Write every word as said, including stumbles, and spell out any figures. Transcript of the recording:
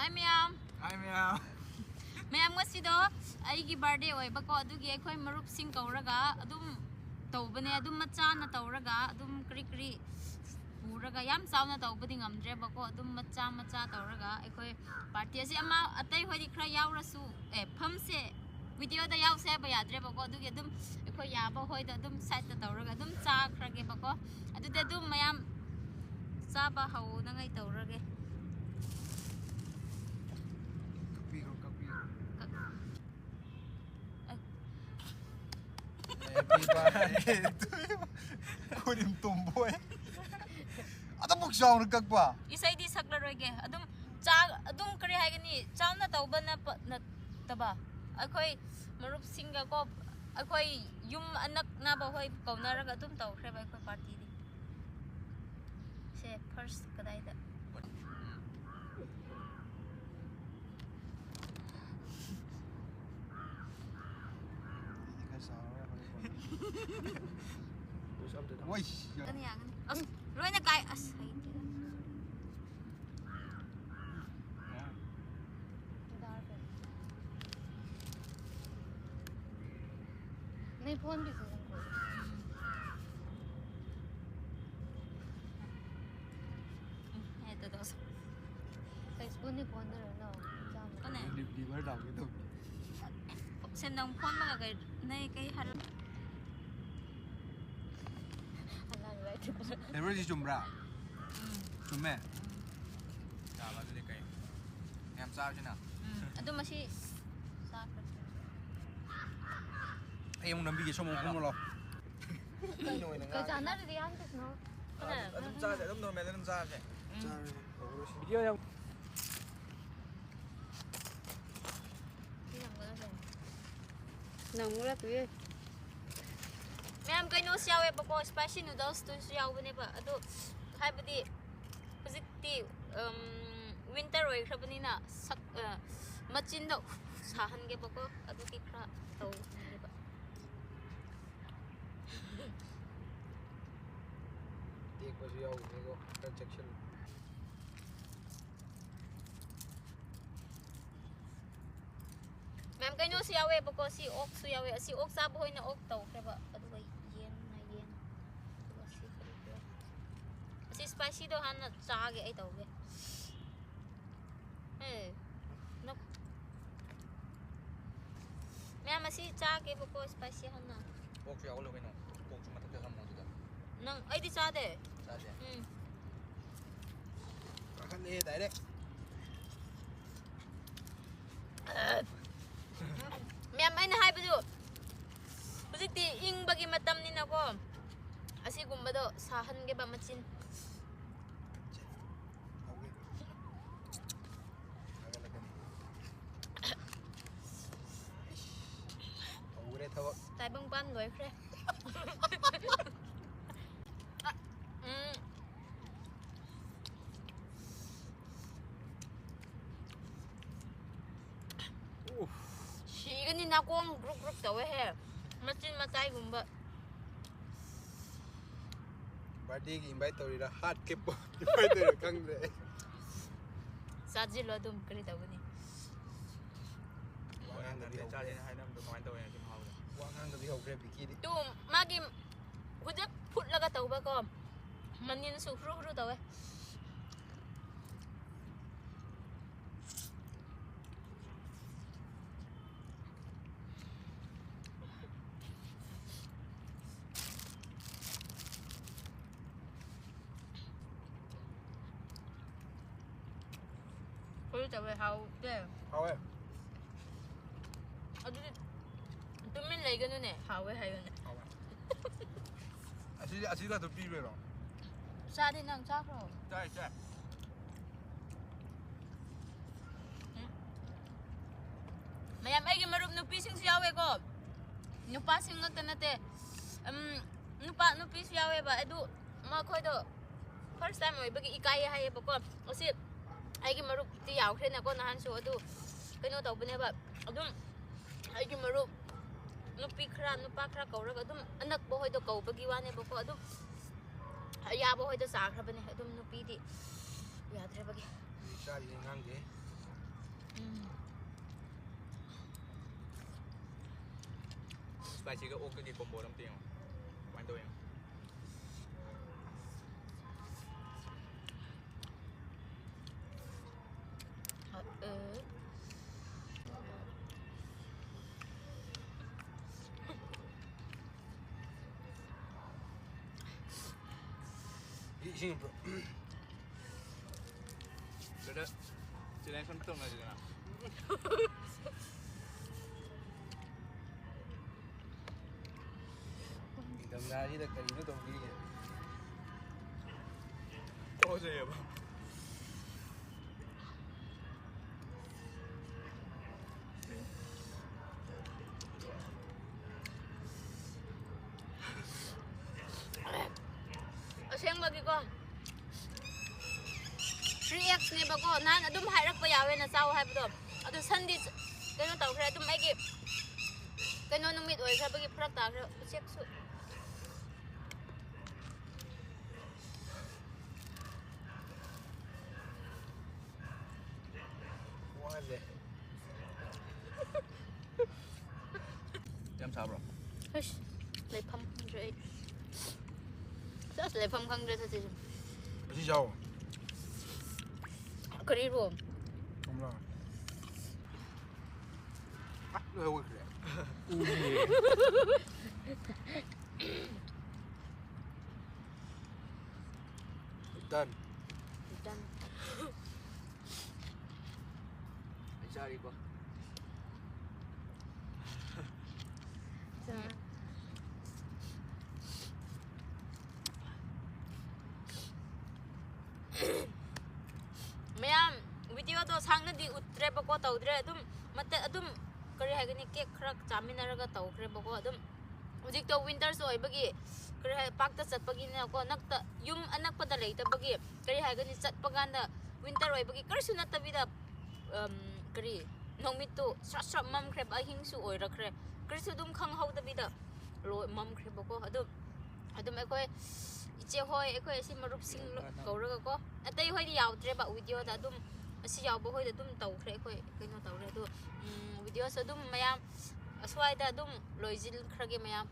Hi ꯃꯌꯥꯝ꯫ Hi ꯃꯌꯥꯝ꯫ ꯃꯌꯥꯝ, ꯉꯁꯤꯗꯣ ꯑꯩꯒꯤ birthday ꯑꯣꯏꯕꯀꯣ, ꯑꯗꯨꯒꯤ ꯑꯩꯈꯣꯏ ꯃꯔꯨꯞꯁꯤꯡ ꯀꯧꯔꯒ ꯑꯗꯨꯝ ꯇꯧꯕꯅꯦ꯫ ꯑꯗꯨꯝ ꯃꯆꯥꯅ ꯇꯧꯔꯒ ꯑꯗꯨꯝ ꯀꯔꯤ ꯀꯔꯤ ꯄꯨꯔꯒ, ꯌꯥꯝ ꯆꯥꯎꯅ ꯇꯧꯕꯗꯤ ꯉꯝꯗ꯭ꯔꯦꯕꯀꯣ, ꯑꯗꯨꯝ ꯃꯆꯥ ꯃꯆꯥ ꯇꯧꯔꯒ ꯑꯩꯈꯣꯏ party ꯑꯁꯤ, ꯑꯃ ꯑꯇꯩ ꯍꯣꯏꯗꯤ ꯈꯔ ꯌꯥꯎꯔꯁꯨ, ꯑꯦ, ꯐꯝꯁꯦ, video ꯗ ꯌꯥꯎꯁꯦ ꯍꯥꯏꯕ ꯌꯥꯗ꯭ꯔꯦꯕꯀꯣ, ꯑꯗꯨꯒꯤ ꯑꯗꯨꯝ ꯑꯩꯈꯣꯏ ꯌꯥꯕ ꯍꯣꯏꯗ ꯑꯗꯨꯝ side ꯇ ꯇꯧꯔꯒ ꯑꯗꯨꯝ ꯆꯥꯈ꯭ꯔꯒꯦꯕꯀꯣ꯫ ꯑꯗꯨꯗꯤ ꯑꯗꯨꯝ ꯃꯌꯥꯝ ꯆꯥꯕ ꯍꯧꯅꯉꯥꯏ ꯇꯧꯔꯒꯦ꯫ ꯀꯛꯄꯤꯈ꯭ꯔꯣ, ꯀꯛꯄꯤꯈ꯭ꯔꯣ꯫ ꯀꯛ- ꯑ- Happy birthday to you. ꯈꯨꯗꯤꯡ ꯇꯣꯝꯕꯣꯏ꯫ ꯑꯗꯨꯃꯨꯛ ꯆꯥꯎꯅ ꯀꯛꯄ? ꯏꯁꯩꯗꯤ ꯁꯛꯂꯔꯣꯏꯒꯦ꯫ ꯑꯗꯨꯝ ꯆꯥ-, ꯑꯗꯨꯝ ꯀꯔꯤ ꯍꯥꯏꯒꯅꯤ, ꯆꯥꯎꯅ ꯇꯧꯕ ꯅꯠꯄ-, ꯅꯠꯇꯕ, ꯑꯩꯈꯣꯏ ꯃꯔꯨꯞꯁꯤꯡꯒꯀꯣ, ꯑꯩꯈꯣꯏ ꯌꯨꯝ ꯑꯅꯛꯅꯕ ꯍꯣꯏ ꯀꯧꯅꯔꯒ ꯑꯗꯨꯝ ꯇꯧꯈ꯭ꯔꯦꯕ ꯑꯩꯈꯣꯏ party ꯗꯤ꯫ ꯁꯦ, first ꯀꯗꯥꯏꯗ? ꯈꯔ ꯆꯥꯎꯔꯒ ꯍꯣꯔꯦꯟ ꯀꯣꯟꯅ꯫ ꯋꯥꯏ, ꯌꯥꯒꯅꯤ, ꯌꯥꯒꯅꯤ꯫ ꯑꯁ, ꯂꯣꯏꯅ ꯀꯥꯏ꯫ ꯑꯁ, ꯍꯩꯇꯦꯗ꯫ नहीं, फोन भी से। ꯎꯝ, ꯍꯦꯛꯇ ꯇꯧꯁ-, ꯀꯩ spoon ꯅꯤ ꯀꯣꯟꯗꯔꯅꯣ? ꯆꯥꯝꯃ꯫ ꯀꯅꯥ? ꯂꯤ-, liver ꯇꯧꯒꯦ ꯇꯧꯕ꯫ ꯁꯦꯟꯗꯣꯡ ꯐꯣꯟ ꯃꯒ ꯀꯩ, ꯅꯩ ꯀꯩ ꯍꯥꯏꯔ-, ꯑꯉꯥꯡ ꯂꯥꯏꯔꯤꯛ ꯇꯝꯕ꯫ Liver ꯁꯤ ꯆꯨꯝꯕ꯭ꯔꯥ? ꯎꯝ꯫ ꯆꯨꯝꯃꯦ? ꯎꯝ꯫ ꯆꯥꯕ ꯑꯗꯨꯗꯤ ꯀꯩ? ꯌꯥꯝ ꯆꯥꯕꯁꯤꯅ? ꯎꯝ꯫ ꯑꯗꯨ ꯃꯁꯤ ꯆꯥꯈ꯭ꯔꯁꯦ꯫ ꯑꯩ ꯑꯃꯨꯛ ꯅꯝꯕꯤꯒꯦ, ꯁꯣꯝ ꯑꯃꯨꯛ ꯐꯝꯃꯣ ꯂꯥꯎ꯫ ꯀꯩꯅꯣ ꯑꯣꯏꯅ ꯀꯩ ꯉꯥꯡꯉꯦ꯫ ꯆꯥꯟꯅꯔꯤꯒꯦ ꯍꯥꯏꯕꯗꯨꯅꯣ? ꯑꯗꯨꯝ, ꯑꯗꯨꯝ ꯆꯥꯁꯦ, ꯑꯗꯨꯝ normal ꯑꯗꯨꯝ ꯆꯥꯁꯦ꯫ ꯎꯝ꯫ ꯆꯥꯔꯦ꯫ ꯇꯧꯔꯁꯤ꯫ Video ꯌꯥꯝ ꯁꯤ ꯅꯝꯒꯗꯕꯅꯦ꯫ ꯅꯝꯒꯗꯕꯅꯦ꯫ ꯃꯌꯥꯝ, ꯀꯩꯅꯣꯁꯨ ꯌꯥꯎꯋꯦꯕꯀꯣ, spicy noodles ꯇꯨꯁꯨ ꯌꯥꯎꯕꯅꯦꯕ꯫ ꯑꯗꯣ ꯍꯥꯏꯕꯗꯤ ꯍꯧꯖꯤꯛꯇꯤ, ꯎꯝ, winter ꯑꯣꯏꯈ꯭ꯔꯕꯅꯤꯅ ꯁꯛ-, ꯑ, ꯃꯆꯤꯟꯗꯣ ꯁꯥꯍꯟꯒꯦꯕꯀꯣ, ꯑꯗꯨꯒꯤ ꯈꯔ ꯇꯧꯍꯟꯒꯦꯕ꯫ ꯇꯦꯛꯄꯁꯨ ꯌꯥꯎꯕꯅꯤꯀꯣ, ꯈꯔ ꯆꯦꯛꯁꯤꯜꯂꯨ꯫ ꯌꯥꯝ ꯀꯩꯅꯣꯁꯨ ꯌꯥꯎꯋꯦꯕꯀꯣ, ꯁꯤ ꯑꯣꯛꯁꯨ ꯌꯥꯎꯋꯦ꯫ ꯑꯁꯤ ꯑꯣꯛ ꯆꯥꯕ ꯍꯣꯏꯅ ꯑꯣꯛ ꯇꯧꯈ꯭ꯔꯦꯕ, ꯑꯗꯨꯒ ꯌꯦꯟꯅ ꯌꯦꯟ꯫ ꯑꯗꯨꯒ ꯁꯤ ꯀꯔꯤ ꯀꯔꯤ? ꯑꯁꯤ spicyꯗꯣ ꯍꯥꯟꯅ ꯆꯥꯒꯦ ꯑꯩ ꯇꯧꯒꯦ꯫ ꯑꯦ, ꯅꯞ-, ꯃꯌꯥꯝ ꯑꯁꯤ ꯆꯥꯒꯦꯕꯀꯣ, spicy ꯍꯥꯟꯅ꯫ ꯑꯣꯛꯁꯨ ꯌꯥꯎꯍꯜꯂꯣ ꯀꯩꯅꯣ, ꯑꯣꯛꯁꯨ ꯃꯊꯛꯇ ꯊꯝꯃꯣ ꯑꯗꯨꯗ꯫ ꯅꯪ, ꯑꯩꯗꯤ ꯆꯥꯗꯦ꯫ ꯆꯥꯗꯦ? ꯎꯝ꯫ ꯀꯥꯈꯠꯂꯦ direct꯫ ꯃꯌꯥꯝ ꯑꯩꯅ ꯍꯥꯏꯕꯗꯨ, ꯍꯧꯖꯤꯛꯇꯤ ꯏꯪꯕꯒꯤ ꯃꯇꯝꯅꯤꯅꯀꯣ, ꯑꯁꯤꯒꯨꯝꯕꯗꯣ ꯁꯥꯍꯟꯒꯦꯕ ꯃꯆꯤꯟ꯫ ꯍꯧꯒꯦ꯫ ꯊꯥꯒꯠꯂꯛꯀꯅꯤ꯫ ꯍꯧꯈ꯭ꯔꯦ ꯊꯕꯛ꯫ ꯇꯥꯏꯕꯪꯄꯥꯟ ꯂꯣꯏꯈ꯭ꯔꯦ꯫ ꯎꯝ꯫ ꯁꯤꯒꯅꯤ, ꯅꯥꯀꯣꯡ ꯒ꯭ꯔꯨꯛ ꯒ꯭ꯔꯨꯛ ꯇꯧꯋꯦꯍꯦ, ꯃꯆꯤꯟ ꯃꯇꯥꯏꯒꯨꯝꯕ꯫ Birthdayꯒꯤ invite ꯇꯧꯔꯤꯔꯥ, heartꯀꯤ invite ꯇꯧꯔꯤꯔꯥ ꯈꯪꯗ꯭ꯔꯦ ꯑꯩ꯫ ꯆꯥꯁꯤꯜꯂꯣ ꯑꯗꯨꯝ, ꯀꯔꯤ ꯇꯧꯒꯅꯤ? ꯋꯥ ꯉꯥꯡꯗꯕꯤ ꯍꯧꯈ꯭ꯔꯦ꯫ ꯆꯥꯁꯦꯅ ꯍꯥꯏꯅꯕꯗꯣ ꯀꯃꯥꯏꯅ ꯇꯧꯋꯦ ꯉꯁꯤ ꯃꯍꯥꯎꯗꯣ? ꯋꯥ ꯉꯥꯡꯗꯕꯤ ꯍꯧꯈ꯭ꯔꯦ ꯕꯤꯀꯤꯗꯤ꯫ ꯇꯨ, ꯃꯥꯒꯤ ꯍꯧꯖꯤꯛ ꯐꯨꯠꯂꯒ ꯇꯧꯕꯀꯣ, ꯃꯅꯤꯟꯁꯨ ꯍꯨꯔꯨ ꯍꯨꯔꯨ ꯇꯧꯋꯦ꯫ ꯀꯔꯤ ꯇꯧꯋꯦ? ꯍꯥꯎꯇꯦ? ꯍꯥꯎꯋꯦ꯫ ꯑꯗꯨꯗꯤ ꯇꯨꯃꯤꯟ ꯂꯩꯒꯅꯨꯅꯦ, ꯍꯥꯎꯋꯦ ꯍꯥꯏꯌꯨꯅꯦ꯫ ꯍꯥꯎꯋꯦ꯫ ꯑꯁꯤ, ꯑꯁꯤ ꯈꯛꯇ ꯄꯤꯕꯩꯔꯣ? ꯆꯥꯗꯦ, ꯅꯪ ꯆꯥꯈ꯭ꯔꯣ꯫ ꯆꯥꯏ, ꯆꯥꯏ꯫ ꯎꯝ꯫ ꯃꯌꯥꯝ, ꯑꯩꯒꯤ ꯃꯔꯨꯞ ꯅꯨꯄꯤꯁꯤꯡꯁꯨ ꯌꯥꯎꯋꯦꯀꯣ, ꯅꯨꯄꯥꯁꯤꯡ ꯉꯛꯇ ꯅꯠꯇꯦ꯫ ꯎꯝ, ꯅꯨꯄꯥ, ꯅꯨꯄꯤꯁꯨ ꯌꯥꯎꯋꯦꯕ꯫ ꯑꯗꯨ ꯃꯈꯣꯏꯗꯣ first time ꯑꯣꯏꯕꯒꯤ ꯏꯀꯥꯏꯌꯦ ꯍꯥꯏꯌꯦꯕꯀꯣ꯫ ꯑꯁꯤ ꯑꯩꯒꯤ ꯃꯔꯨꯞꯇꯤ ꯌꯥꯎꯈ꯭ꯔꯦꯅꯀꯣ ꯅꯍꯥꯟꯁꯨ, ꯑꯗꯨ ꯀꯩꯅꯣ ꯇꯧꯕꯅꯦꯕ꯫ ꯑꯗꯨꯝ ꯑꯩꯒꯤ ꯃꯔꯨꯞ ꯅꯨꯄꯤ ꯈꯔ, ꯅꯨꯄꯥ ꯈꯔ ꯀꯧꯔꯒ ꯑꯗꯨꯝ ꯑꯅꯛꯄ ꯍꯣꯏꯗꯣ ꯀꯧꯕꯒꯤ ꯋꯥꯅꯦꯕꯀꯣ꯫ ꯑꯗꯨꯝ ꯑꯌꯥꯕ ꯍꯣꯏꯗꯣ ꯆꯥꯈ꯭ꯔꯕꯅꯦ꯫ ꯑꯗꯨꯝ ꯅꯨꯄꯤꯗꯤ ꯌꯥꯗ꯭ꯔꯕꯒꯤ꯫ ꯆꯥꯔꯤꯁꯦ ꯉꯥꯡꯗꯦ꯫ ꯎꯝ꯫ ꯀꯥꯏꯁꯤꯒ ꯑꯣꯛꯇꯒꯤ ꯀꯣꯝꯕꯣꯗ ꯑꯝꯇ ꯌꯦꯡꯉꯣ꯫ ꯀꯃꯥꯏꯅ ꯇꯧꯋꯤ ꯌꯦꯡꯉꯣ꯫ ꯏꯁꯤꯡ ꯑꯝꯇ꯫ ꯕ꯭ꯔꯗꯔ, ꯆꯦꯂꯦꯟꯖ ꯑꯝꯇ ꯇꯧꯅꯁꯤꯗꯅ꯫ ꯅꯤꯡꯊꯝꯊꯥꯁꯤꯗ ꯀꯔꯤꯅꯣ ꯇꯧꯕꯤꯔꯤꯁꯦ? ꯇꯣꯛꯑꯁꯦꯕ꯫ ꯑꯁꯦꯡꯕꯒꯤꯀꯣ, ꯊ꯭ꯔꯤ ꯑꯦꯛꯁꯅꯦꯕꯀꯣ, ꯅꯍꯥꯟ ꯑꯗꯨꯝ ꯍꯥꯏꯔꯛꯄ ꯌꯥꯎꯋꯦꯅ ꯆꯥꯎ ꯍꯥꯏꯕꯗꯣ꯫ ꯑꯗꯨ ꯁꯟꯗꯤ ꯀꯩꯅꯣ ꯇꯧꯈ꯭ꯔꯦ, ꯑꯗꯨꯝ ꯑꯩꯒꯤ ꯀꯩꯅꯣ ꯅꯨꯃꯤꯠ ꯑꯣꯏꯈ꯭ꯔꯕꯒꯤ ꯐꯔꯛ ꯇꯥꯈ꯭ꯔꯦ꯫ ꯎꯆꯦꯛꯁꯨ ꯋꯥꯍꯜꯂꯦ꯫ ꯌꯥꯝ ꯁꯥꯕ꯭ꯔꯣ? ꯑꯁ, ꯂꯩꯐꯝ ꯈꯪꯗ꯭ꯔꯦ ꯑꯩ꯫ ꯑꯁ, ꯂꯩꯐꯝ ꯈꯪꯗ꯭ꯔꯦ ꯆꯠꯁꯤꯁꯦ꯫ ꯑꯁꯤ ꯆꯥꯎ꯫ ꯀꯔꯤꯔꯣ? ꯀꯣꯝꯂꯥ꯫ ꯂꯣꯏ ꯍꯧꯒꯠꯈ꯭ꯔꯦ꯫ Done. Done. ꯑꯩ ꯆꯥꯔꯤꯀꯣ꯫ ꯆꯥ꯫ ꯃꯌꯥꯝ, ꯚꯤꯗꯤꯑꯣꯗꯣ ꯁꯥꯡꯅꯗꯤ ꯎꯠꯇ꯭ꯔꯦꯕꯀꯣ, ꯇꯧꯗ꯭ꯔꯦ꯫ ꯑꯗꯨꯝ ꯃꯇꯦꯛ, ꯑꯗꯨꯝ ꯀꯔꯤ ꯍꯥꯏꯒꯅꯤ, ꯀꯦꯛ ꯈꯔ ꯆꯥꯃꯤꯟꯅꯔꯒ ꯇꯧꯈ꯭ꯔꯦꯕꯀꯣ꯫ ꯑꯗꯨꯝ ꯍꯧꯖꯤꯛꯇꯣ ꯋꯤꯟꯇꯔꯁꯨ ꯑꯣꯏꯕꯒꯤ, ꯀꯔꯤ ꯍꯥꯏ, ꯄꯥꯛꯇ ꯆꯠꯄꯒꯤꯅꯀꯣ, ꯅꯛꯇ, ꯌꯨꯝ ꯑꯅꯛꯄꯗ ꯂꯩꯇꯕꯒꯤ, ꯀꯔꯤ ꯍꯥꯏꯒꯅꯤ, ꯆꯠꯄ ꯀꯥꯟꯗ ꯋꯤꯟꯇꯔ ꯑꯣꯏꯕꯒꯤ ꯀꯔꯤꯁꯨ ꯅꯠꯇꯕꯤꯗ, ꯎꯝ, ꯀꯔꯤ, ꯅꯨꯃꯤꯠꯇꯨ ꯁ꯭ꯔꯞ ꯁ꯭ꯔꯞ ꯃꯝꯈ꯭ꯔꯦꯕ, ꯑꯍꯤꯡꯁꯨ ꯑꯣꯏꯔꯛꯈ꯭ꯔꯦ, ꯀꯔꯤꯁꯨ ꯑꯗꯨꯝ ꯈꯪꯍꯧꯗꯕꯤꯗ ꯂꯣꯏ ꯃꯝꯈ꯭ꯔꯦꯕꯀꯣ꯫ ꯑꯗꯨꯝ, ꯑꯗꯨꯝ ꯑꯩꯈꯣꯏ ꯏꯆꯦ ꯍꯣꯏ, ꯑꯩꯈꯣꯏ ꯑꯁꯤ ꯃꯔꯨꯞꯁꯤꯡ ꯂꯣ-, ꯀꯧꯔꯒꯀꯣ, ꯑꯇꯩ ꯍꯣꯏꯗꯤ ꯌꯥꯎꯗ꯭ꯔꯦꯕ ꯚꯤꯗꯤꯑꯣꯗ, ꯑꯗꯨꯝ ꯑꯁꯤ ꯌꯥꯎꯕ ꯍꯣꯏꯗ ꯑꯗꯨꯝ ꯇꯧꯈ꯭ꯔꯦ, ꯑꯩꯈꯣꯏ ꯀꯩꯅꯣ ꯇꯧꯔꯦ꯫ ꯑꯗꯣ, ꯎꯝ, ꯚꯤꯗꯤꯑꯣꯁꯨ ꯑꯗꯨꯝ ꯃꯌꯥꯝ ꯑꯁ꯭ꯋꯥꯏꯗ ꯑꯗꯨꯝ ꯂꯣꯏꯁꯤꯟꯈ꯭ꯔꯒꯦ ꯃꯌꯥꯝ꯫